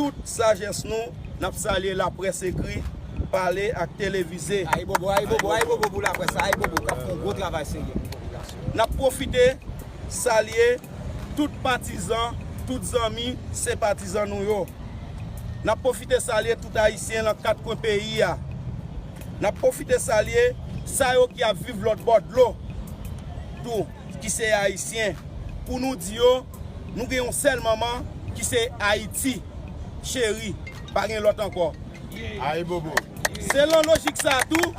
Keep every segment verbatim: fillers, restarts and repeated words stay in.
tout sajès nou, n ap salye laprès ekri, pale ak televize. Ayibobo, ayibobo, ayibobo pou laprès la, ayibobo k ap fè yon gwo travay serye pou popilasyon. N ap pwofite salye tout patizan, tout zanmi, senpatizan nou yo. N ap pwofite salye tout Ayisyen nan kat kwen peyi a. N ap pwofite salye sa yo ki ap viv lòt bò dlo tou, ki se Ayisyen, pou nou di yo, nou gen yon sèl manman, ki se Ayiti. Cheri, pa gen lòt ankò. Ayibobo. Se lan lojik sa a tou,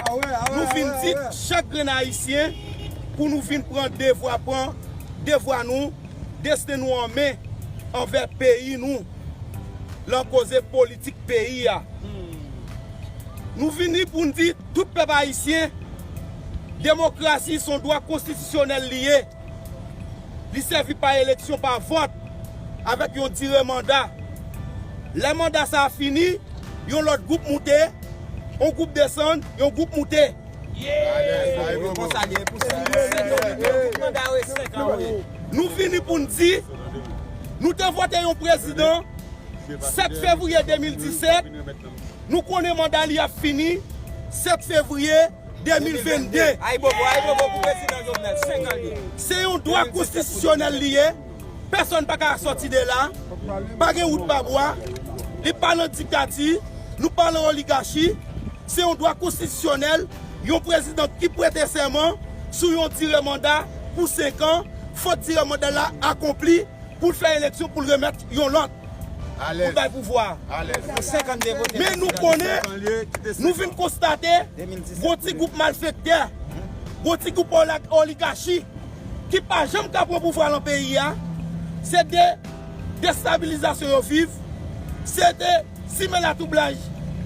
nou vin di chak grenn Ayisyen pou nou vin pran devwa, pran devwa nou, desten nou an men anvè peyi nou, lan koze politik peyi a. Nou vini pou n di tout pèp ayisyen, demokrasi se yon dwa konstitisyonèl li ye. Li sèvi pa eleksyon, pa vòt, avèk yon dire manda. Lè manda sa a fini, yon lòt gwoup moute, yon gwoup desann, yon gwoup moute. Konsa li ye pou senk an. Manda yo e senk an, wi. Nou vini pou n di, nou te vote yon prezidan sèt fevriye de mil disèt, nou konnen manda li ap fini sèt fevriye de mil vennde. Ayibobo, ayibobo pou prezidan Jovenel, senk an li ye. Se yon dwa konstitisyonèl li ye. Pèsonn pa ka sòti de la. Pa gen wout pa bwa. Li pa nan diktati. Nou pa nan oligachi. Se yon dwa konstitisyonèl. Yon prezidan ki prete sèman sou yon dire manda pou senk an, fòk dire manda la akonpli pou l fè eleksyon, pou l remèt yon lòt, pou l bay pouvwa. Men nou konnen, nou vin konstate, gon ti gwoup malfektè, gon ti gwoup ola-, oligachi, ki pa janm ka pran pouvwa lan peyi a, se de destabilizasyon yo viv, se de simen latwoublaj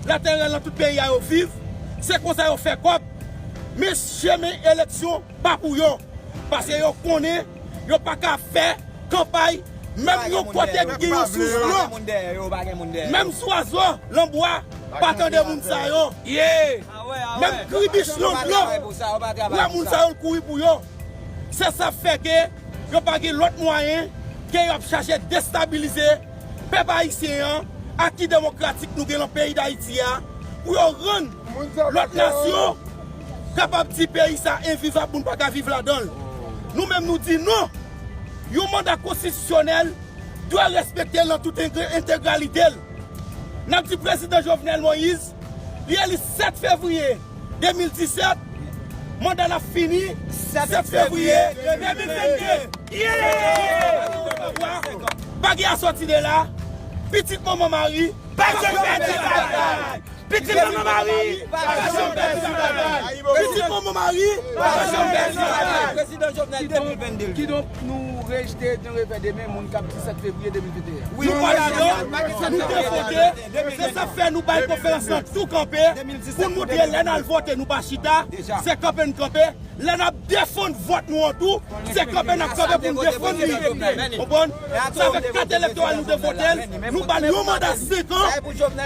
latèrèl lan tout peyi a yo viv, se konsa yo fè kòb. Men chemen eleksyon pa pou yo, paske yo konnen yo pa ka fè kanpay, menm yon kote ki gen yon sous dlo, menm zwazo lan bwa pa tande moun sa yo. Menm kribich lan dlo wè moun sa yo, l kouri pou yo. Se sa k fè ke yo pa gen lòt mwayen ke y ap chache destabilize pèp ayisyen an, aki demokratik nou gen lan peyi Dayiti a, pou yo rann lòt nasyon kapab di peyi sa envivab, moun pa ka viv ladan l. Nou menm nou di non. Yon manda konstitisyonèl dwe respekte l nan tout entegralite l. N ap di prezidan Jovenel Moïse, li eli sèt fevriye de mil disèt, manda l ap fini sèt fevriye de mil vennde. Pa gen asòti de la, pitit manman Mari pa janm pèdi batay. Pitit manman Mari pa janm pèdi batay. Pitit manman Mari pa janm pèdi batay. Prezidan Jovenel de mil vennde. Kidonk, nou rejte d'un revè de men moun k ap di sèt fevriye de mil venteyen. Nou pa ladan, nou te vote, se sa k fè nou bay konferans lan tou kanpe, pou n montre lè n al vote nou pa chita, se kanpe n kanpe. Lè n ap defann vòt nou an tou, se kanpe n ap kanpe pou n defann li. Konprann? Sa fè kat elektoral nou te vote l, nou ba l yon manda senk an,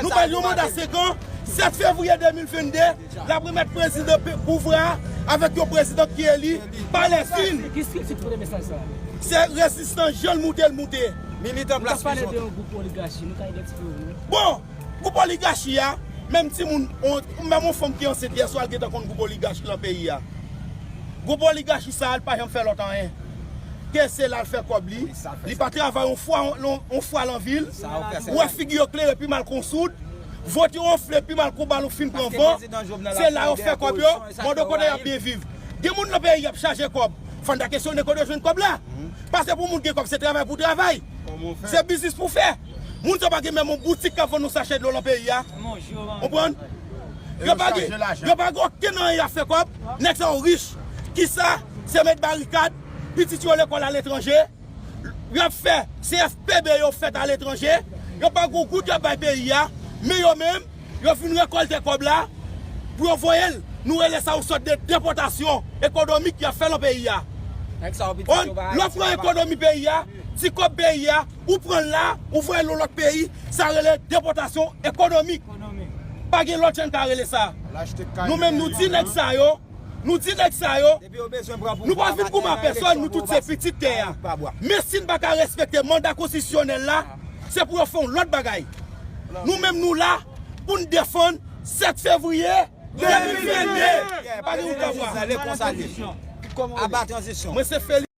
nou ba l yon manda senk an, sèt fevriye de mil vennde, l ap remèt prezidan pe-, pouvwa a avèk yon prezidan ki eli pa lèzin. Ki strikti ki pote mesaj sa a? Se rezistans, jan l moute, l moute. Militan plas pale de yon gwoup oligachi, nou ka idantifye yo, non? Bon, gwoup oligachi a, menm timoun, on, menm yon fanm ki ansent yè swa, l gentan konn gwoup oligachi lan peyi a. Gwoup oligachi sa a, l pa janm fè lòt anyen ke se la l fè kòb li. Li pa travay yon fwa, yon, yon fwa lan vi l. Ou wè figi yo klere pi mal kon soud. Vant yo anfle pi mal kon balon fin pran van. Se la yo fè kòb yo. Mande kote y ap byen viv. Gen moun lan peyi y ap chaje kòb. Fò n ta kesyone kote yo jwenn kòb la. Paske pou moun gen kòb, se travay pou travay. Se biznis pou fè. Moun sa pa gen menm yon boutik k ap vann yon sachè dlo lan peyi a. Konprann? Yo pa gen, yo pa gen okenn anyen y ap fè kòb. Nèg sa yo rich. Kisa? Se met barikad, pitit yo lekòl aletranje. Y ap fè C F P B yo fèt aletranje. Yo pa gon goud y ap bay peyi a. Men yo menm, yo vin rekòlte kòb la pou yo voye l. Nou rele sa yon sòt de depòtasyon ekonomik y ap fè lan peyi a. Lè w pran ekonomi peyi a, ti kòb peyi a, ou pran l la, ou voye l yon lòt peyi, sa rele depòtasyon ekonomik. Pa gen lòt jan n ka rele sa. Nou menm nou di nèg sa yo, nou di nèg sa yo, nou pa vin goumen a pèsòn, nou tout se pitit tè a. Men si n pa ka respekte manda konstitisyonèl la, se pou yo fè yon lòt bagay. Nou menm nou la pou n defann sèt fevriye de mil vennde. Pa gen wout pa vwa. Aba tranzisyon. Mwen se Felix.